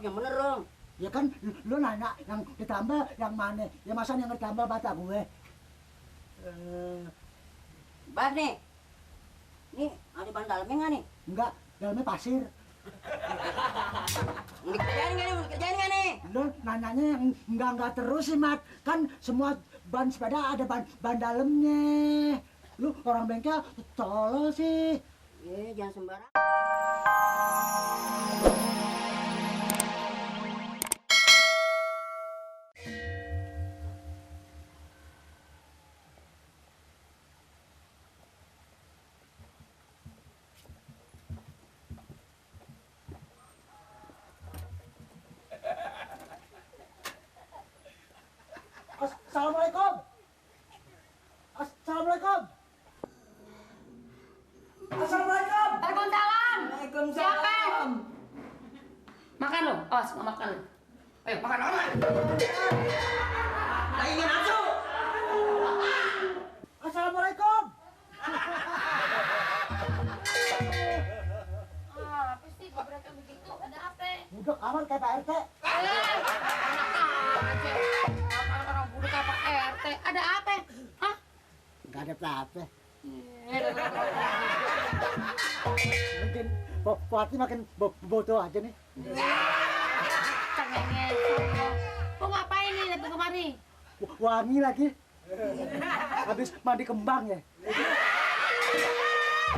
Jawab yang bener dong. Ya kan lu nanya yang ditambal yang mana? Ya masa yang ditambal bata gue? Ban nih. Nih, ada ban dalamnya nggak nih? Enggak, dalamnya pasir. Mau dikerjain nggak nih? Mau dikerjain nggak nih? Lu nanyanya yang enggak terus sih, Mat. Kan semua ban sepeda ada ban dalamnya. Lu orang bengkel tolol sih. Jangan sembarang. Assalamualaikum. Assalamualaikum. Assalamualaikum. Waalaikumsalam. Waalaikumsalam. Siapa? Makan lo, awas nggak makan lo. Ayo makan orang. Tak ingin asuh. Assalamualaikum. Apa sih gebrakan begitu? Ada apa? Budek aman kayak Pak RT. Makan orang budek apa RT? Ada apa? Hah? Enggak ada apa-apa. Mungkin Fatih makin bodoh aja nih. Cengengnya. Kok ngapain nih datang kemari? Wangi lagi. Habis mandi kembang ya.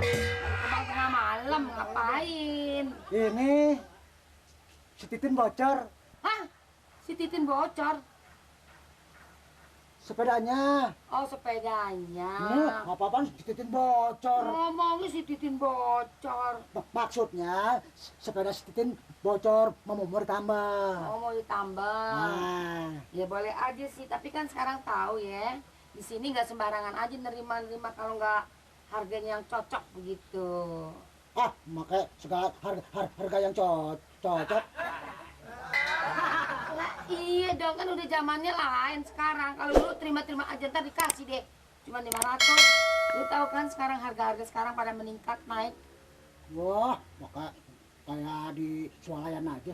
Kembang tengah malam ngapain? Ini si Titin bocor Hah? Si Titin bocor? sepedanya. Oh sepedanya. Nggak apa-apaan si Titin bocor. Ngomongnya si Titin bocor. Maksudnya sepeda si Titin bocor mau ditambah. Oh mau ditambah. Nah, Ya boleh aja sih, tapi kan sekarang tahu ya, di sini nggak sembarangan aja nerima kalau nggak harganya yang cocok begitu. makanya segala harga yang cocok. Lah, iya dong, kan udah zamannya lain sekarang. Kalau dulu terima-terima aja ntar dikasih deh, cuma 500. Lu tahu kan sekarang harga-harga sekarang pada meningkat naik. Wah, maka kayak di swalayan aja.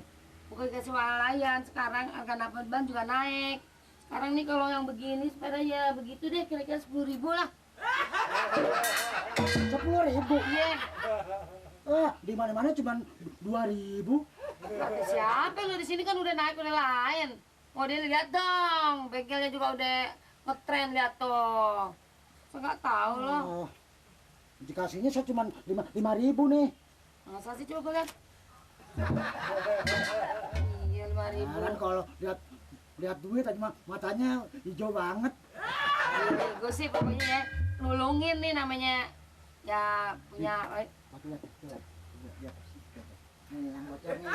Bukan ke swalayan, sekarang harga nafas ban juga naik. Sekarang nih kalau yang begini sepeda ya begitu deh, kira-kira 10.000 lah. 10.000. Iya. Di mana-mana cuma 2.000. Kata siapa lu di sini kan udah naik udah lain. Model lihat dong, bengkelnya juga udah ngetren lihat tuh. Saya nggak tahu loh. Dikasihnya saya cuma 5.000 nih. Masa sih coba gue lihat. Iya 5.000. Kan kalau lihat duit aja matanya hijau banget. Gue sih pokoknya ya nulungin nih namanya ya punya. Lihat. Nih yang bocor nih.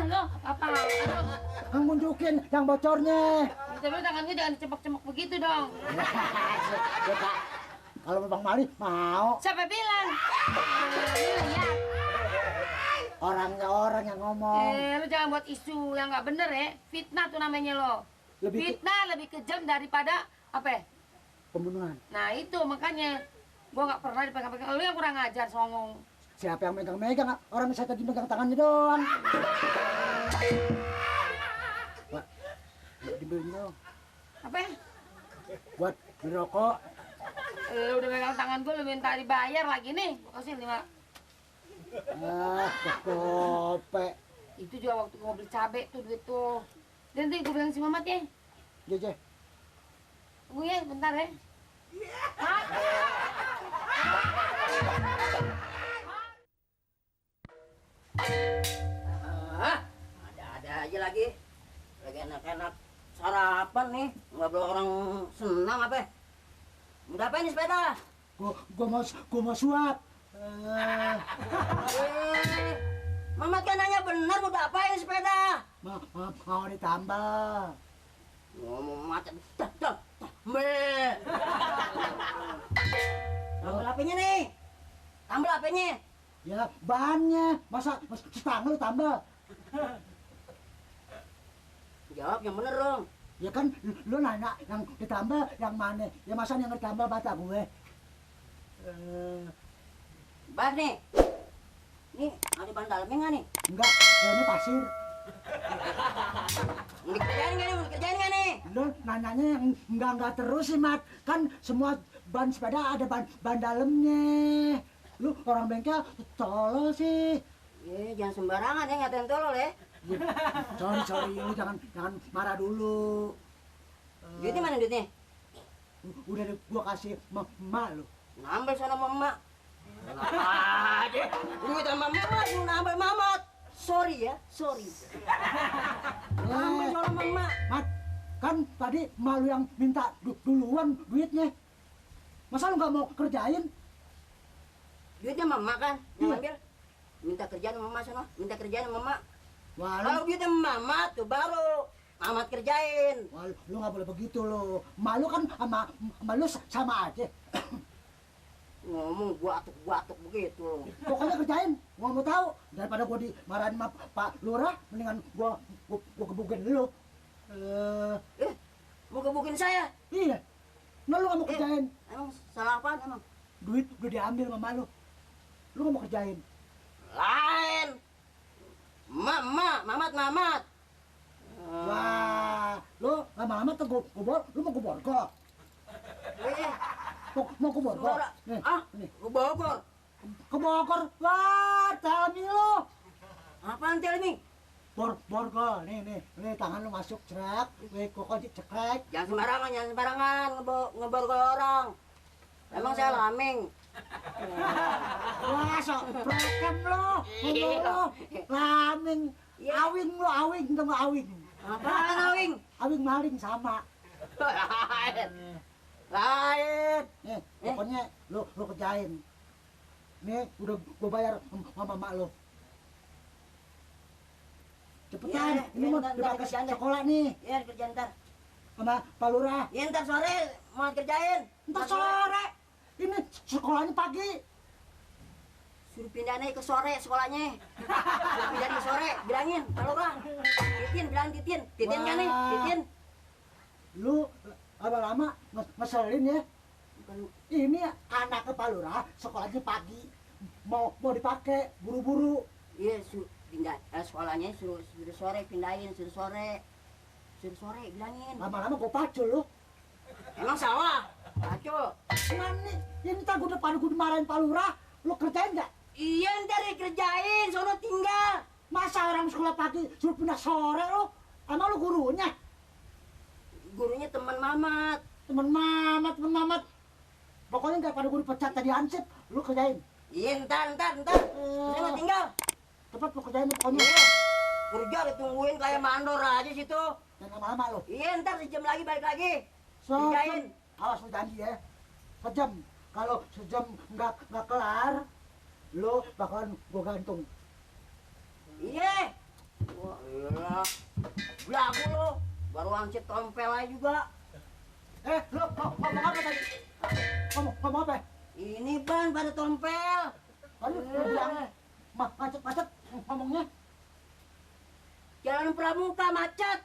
Lo apa? Yang nunjukin yang bocornya. Tapi tangan gue jangan dicepak-cepak begitu dong. Ya, Kak. Kalau Bang Mali mau. Siapa bilang? Lihat. Orangnya orang yang ngomong. Lu jangan buat isu yang nggak bener ya. Fitnah tuh namanya lo. Fitnah lebih kejam daripada apa ya? Pembunuhan. Nah itu makanya gua nggak pernah dipegang-pegang. Lu yang kurang ajar songong. Siapa yang megang-megang? Orang saya tadi megang tangannya doang. Wah, dibeliin dong. Apa ya? Buat beli rokok. Lu udah megang tangan gua, lu minta dibayar lagi nih. Gua kasih 5. Kope. Itu juga waktu gua beli cabai tuh duit tuh. Dan nanti gua bilang si Mamat ya. Jeje. Tunggu ya, bentar ya. Mat. Ada aja lagi. Lagi enak-enak sarapan nih. Ngobrol orang senang apa? Udah apa ini sepeda? Gua mau suap. Mamat kan nanya benar mau apain sepeda? Mau ditambal. Ngomong macam tambah HP-nya nih. Tambah HP-nya. Ya bannya. Masa setanggal lu tambal? Jawab yang bener dong. Ya kan lu nanya yang ditambal yang mana? Ya masa yang ditambal bata gue? Eh, Ban nih. Nih, ada ban dalamnya nggak nih? enggak, ini pasir. Mau dikerjain nggak nih? Mau dikerjain nggak nih? Lo nanyanya yang enggak terus sih, Mat. Kan semua ban sepeda ada ban dalamnya. Lu orang bengkel tolol sih. Jangan sembarangan ya ngatain tolol ya. Sorry, lu jangan marah dulu. Duitnya mana duitnya? Udah gua kasih emak lu. Nambel sana sama emak. Aja, duit sama emak, lu nambel mamat. Sorry ya, sorry. Nambel sana sama emak. Mat, kan tadi emak lu yang minta duluan duitnya. Masa lu nggak mau kerjain? Duitnya sama emak kan, yang Iya. ngambil. Minta kerjaan sama emak sana, minta kerjaan sama emak. Wah, Kalau duitnya mamat tuh baru mamat kerjain. lu nggak boleh begitu lo. Malu kan sama lu sama aja. Ngomong gua atuk begitu. Pokoknya kerjain. Gua mau tahu daripada gua dimarahin sama Pak Lurah, mendingan gua gebukin lu. Mau gebukin saya? Iya. Nah lu nggak mau kerjain. Emang salah apaan emang? Duit udah diambil sama lu. Lu nggak mau kerjain. Lain. Mamat. Wah, lu lama-lama tuh lu mau gua borgol. Mau gua borgol. Saudara. Nih, nih. Gua Bogor. Ke Bogor. Wah, tell lu. Apaan tel ini? Borgol. Nih, tangan lu masuk cerak. Nih, kok cekrek. Jangan sembarangan ngeborgol orang. Emang saya laming. Wah, sok prekem lo. Ngomong lo. Laming. Iya. Awing sama awing. Apaan awing? Awing maling sama. Lain. Nih, pokoknya lu kerjain. Nih, udah gua bayar sama mak lo. Cepetan, Iya, ini mau ntar dipakai kerjaan deh. sekolah nih Ya kerjaan ntar. sama Pak Lurah. Ya ntar sore mau kerjain. Ntar sore. Ini sekolahnya pagi. Suruh pindah nih ke sore sekolahnya. Suruh pindah ke sore, bilangin kalau orang. Bilang Titin. Titin kan nih, Wah. Titin. Lu lama-lama ngeselin ya. Bukan, Ini anak Pak Lurah sekolahnya pagi. Mau dipakai buru-buru. iya pindah sekolahnya suruh sore pindahin, suruh sore bilangin. Lama-lama gua pacul lu. Emang salah? Kacau. Mana? Ini ntar gua dimarahin Pak Lurah. Lu kerjain nggak? Iya ntar dikerjain, sono tinggal. Masa orang sekolah pagi suruh pindah sore lu? Emang lu gurunya? Gurunya teman Mamat. Temen mamat. Pokoknya nggak pada gua dipecat tadi hansip. Lu kerjain. Iya ntar. Sono tinggal. Cepat lu kerjain pokoknya. Iya. Kerja ditungguin kayak mandor aja situ. Jangan lama-lama lu. Iya ntar sejam lagi balik lagi. Sejam. Kerjain. Awas lu janji ya. Sejam. Kalau sejam nggak kelar, lu bakalan gua gantung. Iya. Wah, iya. Belagu lu. Baru angcit tompel aja juga. Lu ngomong apa tadi? Ngomong apa? Ini ban pada tompel. Tadi lu bilang macet ngomongnya. Jalan Pramuka macet.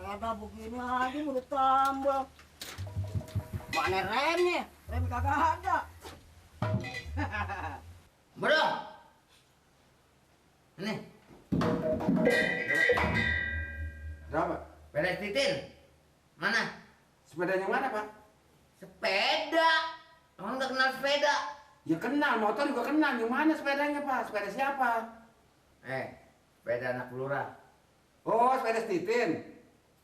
Ada begini aja udah tambah. Mana remnya? Rem kagak ada. Bro. Ini. Berapa? Sepeda Titin. Mana? Sepedanya mana, Pak? Sepeda. Emang nggak kenal sepeda? Ya kenal, motor juga kenal. Yang mana sepedanya, Pak? Sepeda siapa? Sepeda anak lurah. Oh, sepeda Titin.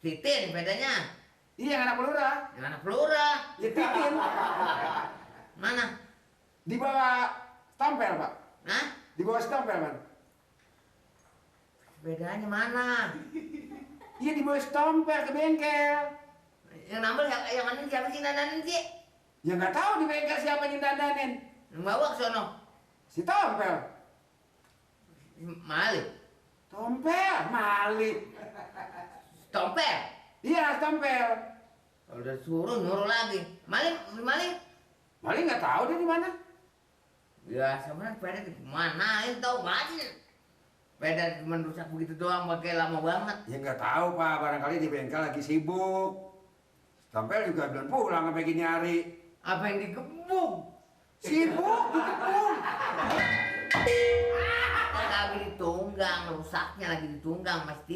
Titin sepedanya. Iya, yang anak lurah. Yang anak lurah. Ya Titin. Mana? Di bawah stompel, Pak. Hah? Di bawah stompel, Pak. Sepedanya mana? Iya, di bawah stompel ke bengkel. Yang nambel yang mana siapa sih dandanin sih? Ya nggak tahu di bengkel siapa yang dandanin. Yang bawa ke sono. Si Tompel. Malik. Tompel, Malik. Tompel. Iya, Tompel. Kalau udah suruh nyuruh lagi. Malik. Malik nggak tahu dia di mana. Ya sebenarnya sepeda di mana? Itu tahu masih. Sepeda cuma rusak begitu doang, pakai lama banget. Ya nggak tahu, Pak. Barangkali di bengkel lagi sibuk. Sampai juga belum pulang sampai gini hari. Apa yang dikebuk? Sibuk dikepung. Lagi ditunggang, rusaknya lagi ditunggang, mesti